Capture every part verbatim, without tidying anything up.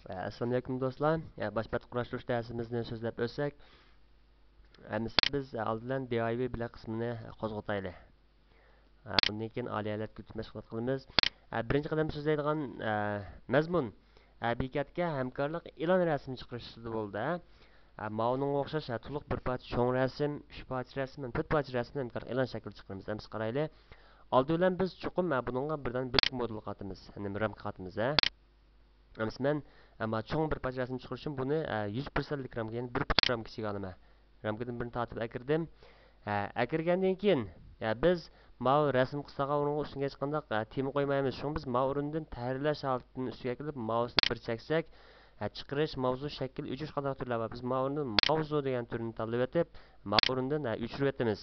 ئەسسالامۇئەلەيكۇم دوستلار. يا، باش بەت قۇراشتۇرۇش دەرسىمىزنى سۆزلەپ ئۆتسەك، ئەمىسە بىز ئالدى بىلەن دىئايۋى بىلەك قىسمىنى قوزغىتايلى. ئۇندىن كېيىن ئالىي ھالەتكە ئۆتۈپ مەشغۇلات قىلىمىز. بىرىنچى قەدەم سۆزلەيدىغان مەزمۇن بېكەتكە ھەمكارلىق ئېلان رەسىمى چىقىرىشىدا بولدى. ماۋۇنىڭغا ئوخشاش تولۇق بىر پارچە چوڭ رەسىم، ئۈچ پارچە رەسىم ھەم تۆت پارچە رەسىمنى ھەمكارلىق ئېلان شەكلىدە چىقىرىمىز. ئەمىسە قارايلى. ئالدى بىلەن بىز چوقۇم بۇنىڭغا بىردان بۆلەك مودېل قاتىمىز، يەنى رامكا قاتىمىز ھە. ئەمىسە مەن، ئەمما چوڭ بىر پارچە رەسىم چىقىرىش ئۈچۈن بۇنى، ئە، يۈز پىرسەنتلىك رامكا، يەنى بىر پۇت رامكا ئىچىگە ئالىمەن. رامكىدىن بىرنى تارتىپ ئەكىردىم. ئە، ئەكىرگەندىن كېيىن، ئە، بىز ماۋۇ رەسىم قىستالغان ئورۇنغا ئۈستۈنگە ھېچقانداق، ئە، تېما قويمايمىز. شۇڭا بىز ماۋۇ ئورۇندىن تەھرىرلەش ھالىتىنى ئۈستىگە ئەكېلىپ، ماۋۇسىنى بىر چەكسەك، ئە، چىقىرىش، ماۋزۇ، شەكىل، ئۆچۈرۈش قاتارلىق تۈرلەر بار. بىز ماۋۇ ئورۇندىن ماۋزۇ دېگەن تۈرنى تاللىۋېتىپ، ماۋۇ ئورۇندىن، ئە، ئۆچۈرۈۋېتىمىز.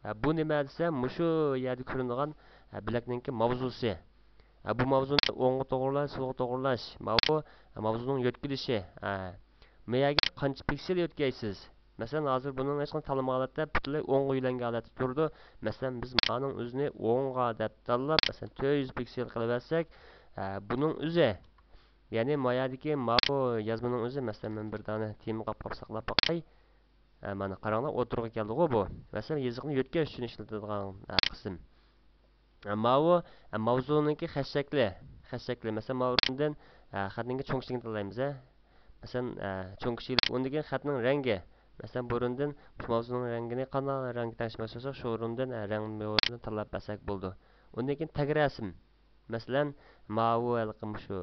ئە، بۇ نېمە دېسە، مۇشۇ يەردە كۆرۈنىدىغان، ئە، بىلەكنىڭكى ماۋزۇسى. ئە، بۇ ماۋزۇنى ئوڭغا توغرىلاش، سولغا توغرىلاش، ماۋۇ، ئە، ماۋزۇنىڭ يۆتكىلىشى. ئە، ما يەرگە قانچە پىكسېل يۆتكەيسىز؟ مەسىلەن، ھازىر بۇنىڭ ھېچقانداق تاللىمىغان ھالەتتە پۈتۈنلەي ئوڭغا يۆلەنگەن ھالەتتە تۇرىدۇ. مەسىلەن، بىز مانىڭ ئۆزىنى ئوڭغا دەپ تاللاپ، مەسىلەن، تۆت يۈز پىكسېل قىلىۋەتسەك، ئە، بۇنىڭ ئۆزى، يەنى ما يەردىكى ماۋۇ يازمىنىڭ ئۆزى، مەسىلەن، مەن بىر دانە تېما قاپقاپ ساقلاپ باقاي. ئە، مانا قاراڭلار، ئوتتۇرىغا كەلدىغۇ بۇ. مەسىلەن، يېزىقنى يۆتكەش ئۈچۈن ئىشلىتىدىغان، ئە، قىسىم. ئە، ماۋۇ، ئە، ماۋزۇنىڭكى خەت شەكلى. خەت شەكلى، مەسىلەن، ماۋۇ ئورۇندىن، ئە، خەتنىڭكى چوڭ كىچىكىنى تاللايمىز، ھە. مەسىلەن، ئە، چوڭ كىچىكلىك، ئۇندىن كېيىن خەتنىڭ رەڭگى. مەسىلەن، بۇ ئورۇندىن مۇشۇ ماۋزۇنىڭ رەڭگىنى قانداق رەڭگە تەڭشىمەكچى بولساق، شۇ ئورۇندىن، ئە، رەڭ بۇ ئورۇندىن تاللاپ بەرسەك بولىدۇ. ئۇندىن كېيىن تەگ رەسىم. مەسىلەن، ماۋۇ ھېلىقى مۇشۇ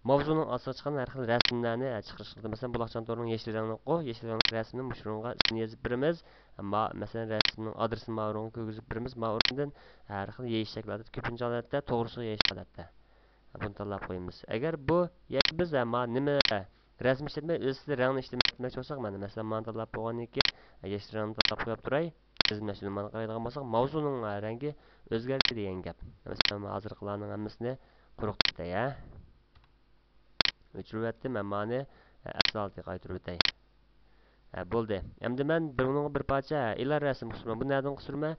ماۋزۇنىڭ ئاستىغا چىققان ھەر خىل رەسىملەرنى، ئە، چىقىرىش قىلدى. مەسىلەن، بۇلاقچان تورىنىڭ يېشىل رەڭلىكقۇ، يېشىل رەڭلىك رەسىمنى مۇشۇ ئورۇنغا ئىسمىنى يېزىپ بېرىمىز. ما-، مەسىلەن، رەسىمنىڭ ئادرېسىنى ما ئورۇنغا كىرگۈزۈپ بېرىمىز. ما ئورۇندىن ھەر خىل يېيىش شەكلى، ئادەتتە كۆپىنچە ھالەتتە توغرىسىغا يېيىش ھالەتتە. بۇنى تاللاپ قويىمىز. ئەگەر بۇ يەردە بىز، ھە، ما نېمە رەسىم ئىشلەتمەي، ئۆزى رەڭنى ئىشلەتمەكچى بولساق، مانا، مەسىلەن، مانا تاللاپ بولغاندىن كېيىن، يېشىل رەڭنى تاللاپ قويۇپ تۇراي. بىز مەسىلەن، مانا قارايدىغان بولساق، ماۋزۇنىڭ رەڭگى ئۆزگەردى دېگەن گەپ. مەسىلەن، ھازىرقىلارنىڭ ھەممىسىنى قۇرۇق دەيتتى، ھە. ئۆچۈرۈۋەتتىم، مەن مانى ئەسلى ھالىتىگە قايتۇرۇۋېتەي. ھە، بولدى. ئەمدى مەن بۇنىڭغا بىر پارچە ئېلان رەسىم قىسىمەن. بۇنى نەدىن قىسىمەن؟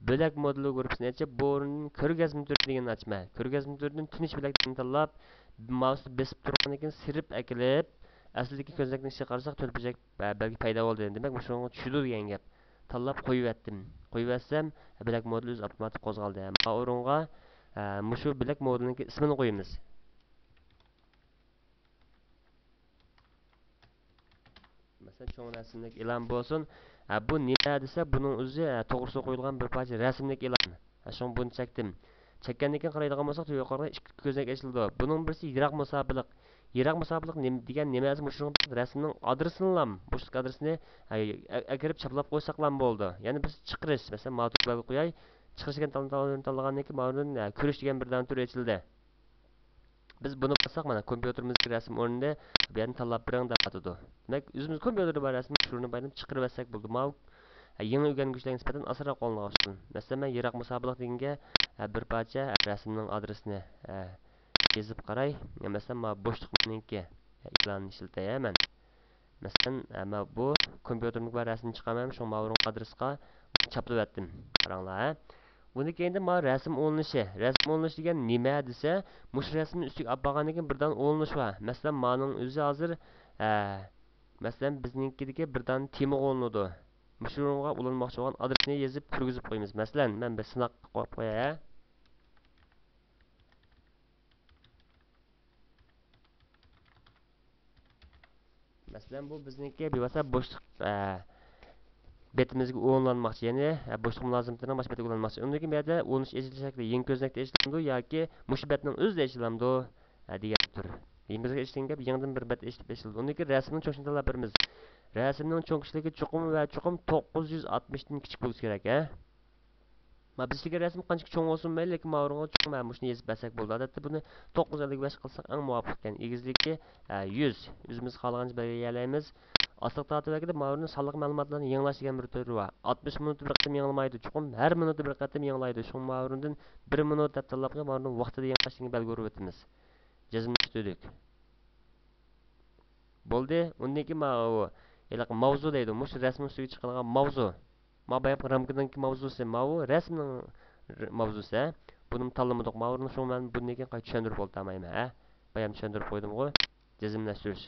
بۆلەك مودېلى گۇرۇپپىسىنى ئېچىپ، بۇ ئورۇندىن كۆرگەزمە تۈرى دېگەننى ئاچىمەن. كۆرگەزمە تۈرىدىن تىنچ بۆلەكنى تاللاپ، ماۋسنى بېسىپ تۇرغاندىن كېيىن سىيرىپ ئەكېلىپ، ئەسلىدىكى كۆزنەكنىڭ ئىچىگە قارىساق، تۆت بۆلەك بە-، بەلگە پەيدا بولدى. دېمەك، مۇشۇنىڭغا چۈشىدۇ دېگەن گەپ. تاللاپ قويۇۋەتتىم. قويۇۋەتسەم، بۆلەك مودېلى ئۆزى ئاپتوماتىك قوزغالدى. ما ئورۇنغا، ئە، مۇشۇ بۆلەك مودېلىنىڭكى ئىسمىنى قويىمىز. مەسىلەن، چوڭ رەسىملىك ئېلان بولسۇن. ھە، بۇ نېمە دېسە، بۇنىڭ ئۆزى، ھە، توغرىسىغا قويۇلغان بىر پارچە رەسىملىك ئېلان. ھە، شۇڭا بۇنى چەكتىم. چەككەندىن كېيىن قارايدىغان بولساق، يۇقىرىدا ئىككى كۆزنەك ئېچىلىدۇ. بۇنىڭ بىرسى يىراق مۇساپىلىق. يىراق مۇساپىلىق نېمە دېگەن نېمە دېسە، مۇشۇ رەسىمنىڭ ئادرېسىنىلا، بوشلۇق ئادرېسىنى، ھە، ئە-، ئەكىرىپ چاپلاپ قويساقلا بولىدۇ. يەنى بىز چىقىرىش، مەسىلەن، ماۋۇ بەلگە قوياي. چىقىرىش دېگەن تال-، تال-، تاللىغاندىن كېيىن، ماۋۇدىن، ھە، كۆرۈش دېگەن بىر دانە تۈر ئېچىلدى. بىز بۇنى باسساق، مانا، كومپيۇتېرىمىزدىكى رەسىم ئورنىنى بۇ يەردىن تاللاپ بېرىڭ دەپ ئاتىدۇ. دېمەك، ئۆزىمىز كومپيۇتېردا بار رەسىمنى شۇ ئورنىدىن بايرىتىپ چىقىرىۋەتسەك بولىدۇ. ماۋۇ، ھە، يېڭى ئۆگەنگۈچىلەرگە نىسبەتەن ئاسانراق قوللىنىدىغان ئۇسۇل. مەسىلەن، مەن يىراق مۇساپىلىق دېگەنگە، ھە، بىر پارچە رەسىمنىڭ ئادرېسىنى، ھە، يېزىپ قاراي. مەسىلەن، مانا بوشلۇقنىڭكى، ھە، ئېلانىنى ئىشلىتەي، ھە، مەن. مەسىلەن، ئە، مەن بۇ كومپيۇتېرىمدىكى بار رەسىمنى چىقارمايمەن، شۇڭا ماۋۇ ئورۇنغا ئادرېسقا چاپلىۋەتتىم. قاراڭلار، ھە. ئۇنىڭ كەينىدە مانا رەسىم ئۇلىنىشى. رەسىم ئۇلىنىشى دېگەن نېمە دېسە، مۇشۇ رەسىمنى ئۈستىگە ئاپ بارغاندىن كېيىن بىردان ئۇلىنىش بار. مەسىلەن، مانىڭ ئۆزى ھازىر، ئە، مەسىلەن، بىزنىڭكىدىكى بىردان تېمىغا ئۇلىنىدۇ. مۇشۇ ئورۇنغا ئۇلانماقچى بولغان ئادرېسنى يېزىپ كىرگۈزۈپ قويىمىز. مەسىلەن، مەن بىر سىناققا قويۇپ قوياي، ھە. مەسىلەن، بۇ بىزنىڭكى بىۋاسىتە بوشلۇق، ئە، بېتىمىزگە ئۇلانماقچى، يەنى، ئە، بوشلۇق مۇلازىمىتىنىڭ باش بېتىگە ئۇلانماقچى. ئۇنىڭدىن كېيىن بۇ يەردە ئۇلىنىش ئېچىلىش شەكلى يېڭى كۆزنەكتە ئېچىلىدۇ ياكى مۇشۇ بەتنىڭ ئۆزىدە ئېچىلامدۇ، ئە، دېگەن تۈر. يېڭى كۆزنەك ئېچىلغان گەپ، يېڭىدىن بىر بەت ئېچىلىپ ئېچىلىدۇ. ئۇنىڭدىن كېيىن رەسىمنىڭ چوڭ كىچىكىنى تاللاپ بېرىمىز. رەسىمنىڭ چوڭ كىچىكلىكى چوقۇم ۋە چوقۇم توققۇز يۈز ئاتمىشتىن كىچىك بولۇشى كېرەك، ھە؟ ما بىز چىقىرغان رەسىم قانچىلىك چوڭ بولسۇن مەيلى، لېكىن ما ئورۇنغا چوقۇم ھە مۇشۇنى يېزىپ بەرسەك بولىدۇ. ئادەتتە بۇنى توققۇز ئەللىك بەش قىلساق ئەڭ مۇۋاپىق ئىكەن. ئېگىزلىكى، ھە، يۈز. ئۆزىمىز خالىغانچە بەلگىلىيەلەيمىز. ئاستىغا تارتىۋەتكىدە ما ئورۇندا سانلىق مەلۇماتلارنى يېڭىلاش دېگەن بىر تۈرى بار. ئاتمىش مىنۇتتا بىر قېتىم يېڭىلىمايدۇ. چوقۇم ھەر مىنۇتتا بىر قېتىم يېڭىلايدۇ. شۇڭا ما ئورۇندىن بىر مىنۇت دەپ تاللاپ قويۇپ، ما ئورۇندىن ۋاقتىدا يېڭىلاش دېگەن بەلگە ئۇرۇۋېتىمىز. جەزملەشتۈردۇق. بولدى. ئۇندىن كېيىن ماۋۇ ھېلىقى ماۋزۇ دەيدۇ. مۇشۇ رەسىمنىڭ ئۈستىگە چىقىدىغان ماۋزۇ. ما باياقى رامكىنىڭكى ماۋزۇسى، ماۋۇ رەسىمنىڭ ر-، ماۋزۇسى، ھە. بۇنىمۇ تاللىمىدۇق. ماۋۇنى شۇڭا مەن بۇندىن كېيىن قايتا چۈشەندۈرۈپ ئولتۇرمايمەن، ھە. بايام چۈشەندۈرۈپ قويدۇمغۇ. جەزملەشتۈرۈش.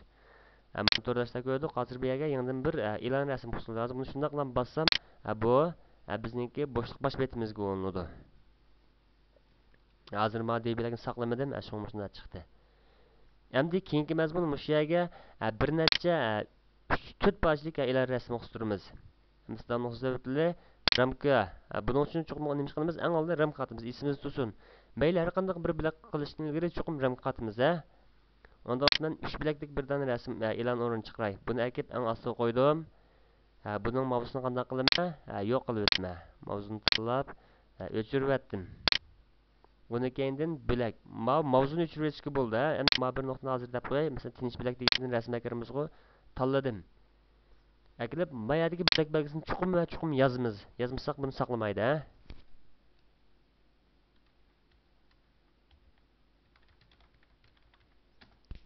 ھە، مانا تورداشلار كۆردۇق. ھازىر بۇ يەرگە يېڭىدىن بىر، ئە، ئېلان رەسىمى قوشۇلدى. ھازىر بۇنى شۇنداقلا باسسام، ھە، بۇ، ھە، بىزنىڭكى بوشلۇق باش بېتىمىزگە ئورۇنلىدى. ھازىر مانا دېبىلەرنى ساقلىمىدىم، ئە، شۇڭا مۇشۇنداق چىقتى. ئەمدى كېيىنكى مەزمۇن مۇشۇ يەرگە، ئە، بىر نەچچە، ئە، ئۈچ، تۆت پارچىلىق، ئە، ئېلان رەسىمى قىستۇرىمىز. مىسالنىڭ سۆزلىۋېتىلى رامكا. ئە، بۇنىڭ ئۈچۈن چوقۇم نېمە ئىش قىلىمىز؟ ئەڭ ئالدىن رامكا قاتىمىز، ئېسىمىزدە تۇرسۇن. مەيلى، ھەر قانداق بىر بىلەك قىلىشتىن ئىلگىرى چوقۇم رامكا قاتىمىز، ھە؟ ئۇنداق بولسا مەن ئۈچ بىلەكلىك بىر دانە رەسىم، ئە، ئېلان ئورنىنى چىقىراي. بۇنى ئەكىپ ئەڭ ئاستىغا قويدۇم. ھە، بۇنىڭ ماۋزۇسىنى قانداق قىلىمەن؟ ھە، يوق قىلىۋېتىمەن. ماۋزۇنى تاللاپ، ھە، ئۆچۈرۈۋەتتىم. بۇنى كەينىدىن بىلەك. ماۋۇ ماۋزۇنى ئۆچۈرۈۋېتىشكە بولىدۇ، ھە. ئەمدى ماۋۇ بىر نۇقتىنى ھازىر دەپ قوياي. مەسىلەن، تىنچ بىلەك دېگەندىن رەسىم ئەكىرىمىزغۇ تاللىدىم. ئەكېلىپ، ما يەردىكى بىلەك بەلگىسىنى چوقۇم ۋە چوقۇم يازىمىز. يازمىساق بۇنى ساقلىمايدۇ، ھە.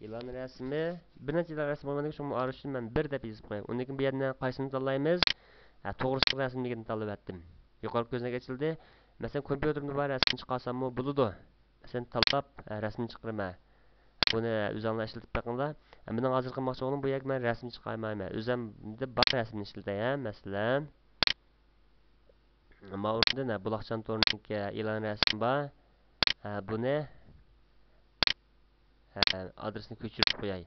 ئېلان رەسىمى، بىر نەچچە ئېلان رەسىمى بولغاندىكىن شۇڭا ئارىلىشىشنى مەن بىر دەپ يېزىپ قوياي. ئۇندىن كېيىن بۇ يەردىن قايسىنى تاللايمىز؟ ھە، توغرىسىلىق رەسىم دېگىنىنى تاللىۋەتتىم. يۇقىرىقى كۆزنەك ئېچىلدى. مەسىلەن، كومپيۇتېرىمدا بار رەسىمنى چىقارساممۇ بولىدۇ. مەسىلەن، تاللاپ، ھە، رەسىمنى چىقىرىمەن. بۇنى ئۆزۈڭلار ئىشلىتىپ بېقىڭلار. ھە، مېنىڭ ھازىر قىلماقچى بولغىنىم بۇ يەرگە مەن رەسىم چىقارمايمەن. ئۆزۈمدە بار رەسىمنى ئىشلىتەي، ھە، مەسىلەن. ماۋۇ ئورۇندىن، ھە، بۇلاقچان تورىنىڭكى ئېلان رەسىمى بار. ھە، بۇنى، ھە، ئادرېسنى كۆچۈرۈپ قوياي.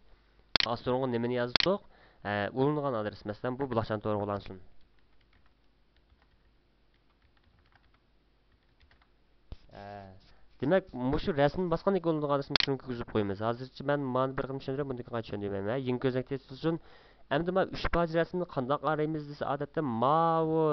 ئاستىروڭغا نېمىنى يازدۇق؟ ھە، ئۇلىنىدىغان ئادرېس. مەسىلەن، بۇ بۇلاقچان تورىغا ئۇلانسۇن. ھە. دېمەك، مۇشۇ رەسىمنى باسقاندىن كېيىن ئۇلىنىدىغان ئادرېسنى مۇشۇنى كىرگۈزۈپ قويىمىز. ھازىرچە مەن مانا بىر قېتىم چۈشەندۈرۈپ، بۇندىن كېيىن قايتا چۈشەندۈرمەيمەن. ھە، يېڭى كۆزنەكتە ئېچىلسۇن. ئەمدى مانا ئۈچ پارچە رەسىمنى قانداق ئايرىيمىز دېسە، ئادەتتە ماۋۇ،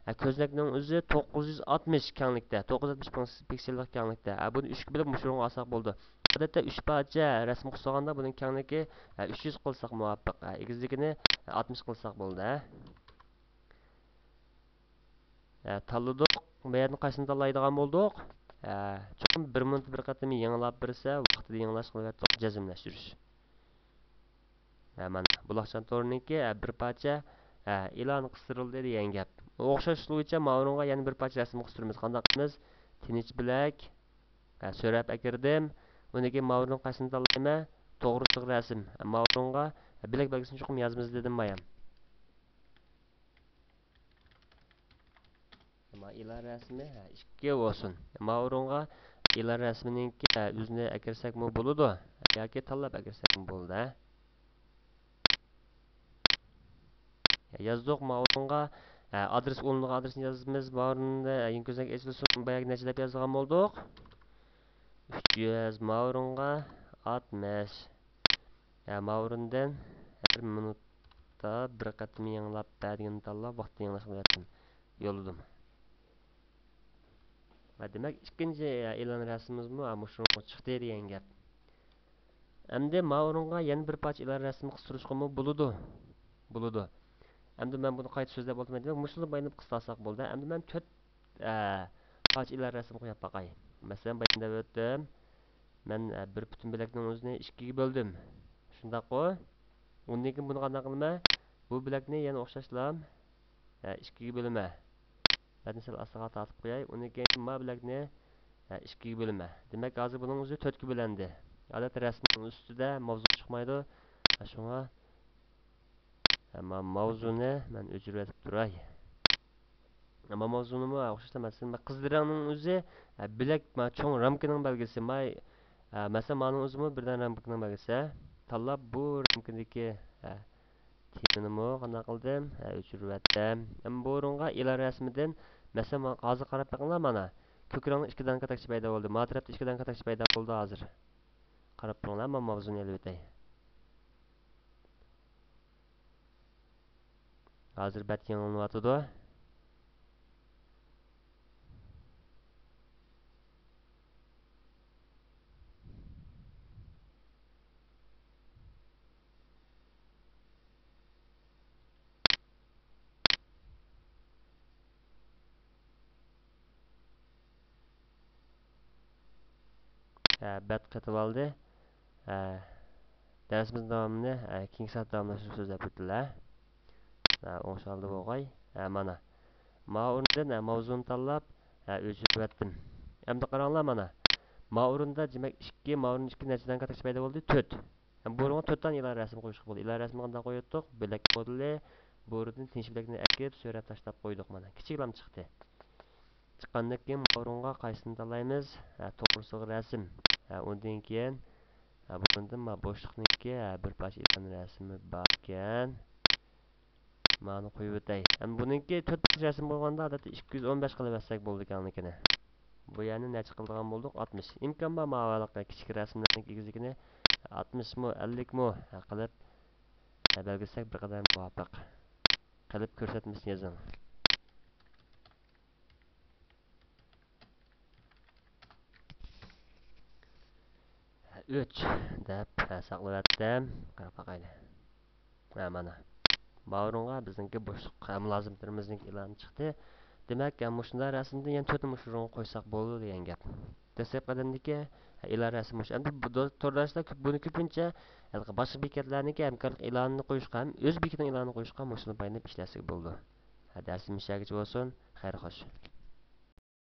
ھە، كۆزنەكنىڭ ئۆزى توققۇز يۈز ئاتمىش كەڭلىكتە، توققۇز يۈز ئاتمىش پىكسېللىق كەڭلىكتە. ھە، بۇنى ئۈچكە بۆلۈپ مۇشۇ ئورۇنغا ئالساق بولىدۇ. ئادەتتە ئۈچ پارچە رەسىم قىلساغاندا بۇنىڭ كەڭلىكى، ھە، ئۈچ يۈز قىلساق مۇۋاپىق. ھە، ئېگىزلىكىنى، ھە، ئاتمىش قىلساق بولىدۇ، ھە. ھە، تاللىدۇق. بۇ يەردىن قايسىنى تاللايدىغان بولدۇق؟ ھە، چوقۇم بىر مىنۇتتا بىر قېتىم يېڭىلاپ بېرىسە، ۋاقتىدا يېڭىلاش قىلىۋەتتۇق، جەزملەشتۈرۈش. ھە، مانا، بۇلاقچان تورىنىڭكى، ھە، بىر پارچە، ھە، ئېلان قىستۇرۇلدى دېگەن گەپ. ئوخشاش ئۇسۇل بويىچە ماۋۇنىڭغا يەنە بىر پارچە رەسىم قىستۇرىمىز. قانداق قىلىمىز؟ تىنچ بىلەك، ھە، سۆرەپ ئەكىردىم. ئۇندىن كېيىن ماۋۇنىڭ قايسىنى تاللايمەن؟ توغرىسىلىق رەسىم. ھە، ماۋۇنىڭغا بىلەك بەلگىسىنى چوقۇم يازىمىز دېدىم بايام. ئەمما ئېلان رەسىمى، ھە، ئىككى بولسۇن. ئەمما ئورۇنغا ئېلان رەسىمىنىڭكى، ھە، ئۆزىنى ئەكىرسەكمۇ بولىدۇ ياكى تاللاپ ئەكىرسەكمۇ بولىدۇ، ھە. يازدۇق ما ئورۇنغا، ھە، ئادرېس، ئۇلىنىدىغان ئادرېسنى يازىمىز. ما ئورۇندا، ھە، يېڭى كۆزنەك ئېچىلسۇن. باياقى نەچچە دەپ يازىدىغان بولدۇق؟ ئۈچ يۈز، ما ئورۇنغا ئاتمىش. ھە، ما ئورۇندىن ھەر مىنۇتتا بىر قېتىم يېڭىلاپ بەر دېگىنىنى تاللاپ، ۋاقتىدا يېڭىلاشقا بېرىۋەتتىم. يوللىدىم. ھە، دېمەك، ئىككىنچى، ھە، ئېلان رەسىمىمىزمۇ، ھە، مۇشۇ چىقتى دېگەن گەپ. ئەمدى ما ئورۇنغا يەنە بىر پارچە ئېلان رەسىمى قىستۇرۇشقىمۇ بولىدۇ. بولىدۇ. ئەمدى مەن بۇنى قايتا سۆزلەپ ئولتۇرماي، دېمەك، مۇشۇنى بايىنىپ قىستالساق بولدى. ئەمدى مەن تۆت، ئە، پارچە ئېلان رەسىمى قويۇپ باقاي. مەسىلەن، بايىن دەپ ئۆتتۈم. مەن، ئە، بىر پۈتۈن بۆلەكنىڭ ئۆزىنى ئىككىگە بۆلدۈم. شۇنداققۇ؟ ئۇندىن كېيىن بۇنى قانداق قىلىمەن؟ بۇ بۆلەكنى يەنە ئوخشاشلا، ئە، ئىككىگە بۆلىمەن. بەتنى سەل ئاستىغا تارتىپ قوياي. ئۇندىن كېيىن ما بۆلەكنى، ئە، ئىككىگە بۆلىمەن. دېمەك، ھازىر بۇنىڭ ئۆزى تۆتكە بۆلەندى. ئادەتتە رەسىمنىڭ ئۈستىدە ماۋزۇ چىقمايدۇ. شۇڭا، ئەمما ماۋزۇنى مەن ئۆچۈرۈۋېتىپ تۇراي. ئەمما ماۋزۇنىمۇ ئوخشاشلا، مەسىلەن، قىزىل رەڭنىڭ ئۆزى، ئە، بىلەك، ما، چوڭ رامكىنىڭ بەلگىسى. ما، ئە، مەسىلەن، مانىڭ ئۆزىمۇ بىردەم رامكىنىڭ بەلگىسى. تاللاپ بۇ رامكىدىكى، ئە، تېمىنىمۇ قانداق قىلدىم؟ ھە، ئۆچۈرۈۋەتتىم. ئەمما بۇ ئورۇنغا ئېلان رەسىمىدىن، مەسىلەن، مانا ھازىر قاراپ بېقىڭلار، مانا كۆك رەڭلىك ئىككى دانە كاتاكچە پەيدا بولدى. ما تەرەپتە ئىككى دانە كاتاكچە پەيدا بولدى ھازىر. قاراپ تۇرۇڭلار، مانا ماۋزۇنى ئېلىۋېتەي. ھازىر بەت يېڭىلىنىۋاتىدۇ. ھە، بەت قېتىۋالدى. ھە، دەرسىمىزنىڭ داۋامىنى، ھە، كېيىنكى سائەت داۋاملاشتۇرۇپ سۆزلەپ ئۆتىلە. ھە، ئوڭشالدى بولغاي. ھە، مانا. ما ئورۇندىن، ھە، ماۋزۇنى تاللاپ، ھە، ئۆچۈرۈۋەتتىم. ئەمدى قاراڭلار مانا. ما ئورۇندا دېمەك ئىككى، ما ئورۇندىن ئىككى نەچچە دانە كارتوچكا پەيدا بولدى؟ تۆت. ھەم بۇ ئورۇنغا تۆت دانە ئېلان رەسىمى قويۇشقا بولىدۇ. ئېلان رەسىمىنى قانداق قويۇۋەتتۇق؟ بۆلەك مودېلى، بۇ ئورۇندىن تىنچ بۆلەكنى ئەكىرىپ سۆرەپ تاشلاپ قويدۇق مانا. كىچىك ئېلان چىقتى. چىققاندىن كېيىن ما ئورۇنغا قايسىنى تاللايمىز؟ ھە، توغرىسىغا رەسىم. ھە، ئۇندىن كېيىن، ھە، بۇنىڭدىن ما بوشلۇقنىڭكى، ھە، بىر پارچە ئېلان رەسىمى باركەن. مانى قويۇۋېتەي. ئەمدى بۇنىڭكى تۆت پارچە رەسىم بولغاندا، ئادەتتە ئىككى يۈز ئون بەش قىلىۋەتسەك بولىدىكەنلىكىنى. بۇ يەرنى نەچچە قىلىدىغان بولدۇق؟ ئاتمىش. ئىمكان بار، ماۋۇ ھېلىقى كىچىك رەسىملەرنىڭ ئېگىزلىكىنى ئاتمىشمۇ، ئەللىكمۇ قىلىپ بەلگىلىسەك بىر قەدەر مۇۋاپىق. قىلىپ كۆرسەتمىسىنى يېزىڭ. ئۈچ دەپ ساقلىۋەتتىم. قاراپ باقايلى. ھە، مانا. ماۋۇ ئورۇنغا بىزنىڭكى بوشلۇق، ھە، مۇلازىملىرىمىزنىڭكى ئېلانى چىقتى. دېمەك، ھە، مۇشۇنداق رەسىمدىن يەنە تۆتىنى مۇشۇ ئورۇنغا قويساق بولىدۇ دېگەن گەپ. دەسلەپكى قەدەمدىكى، ھە، ئېلان رەسىمى مۇشۇ. ئەمدى بۇ دو-، تورداشلار كۆپ، بۇنى كۆپىنچە ھېلىقى باشقا بېكەتلەرنىڭكى ھەمكارلىق ئېلانىنى قويۇشقا ھەم ئۆز بېكىتىنىڭ ئېلانىنى قويۇشقا مۇشۇنى پايدىلىنىپ ئىشلەتسىگە بولىدۇ. ھە، دەرسىمىز شۇ يەرگىچە بولسۇن. خەير خوش.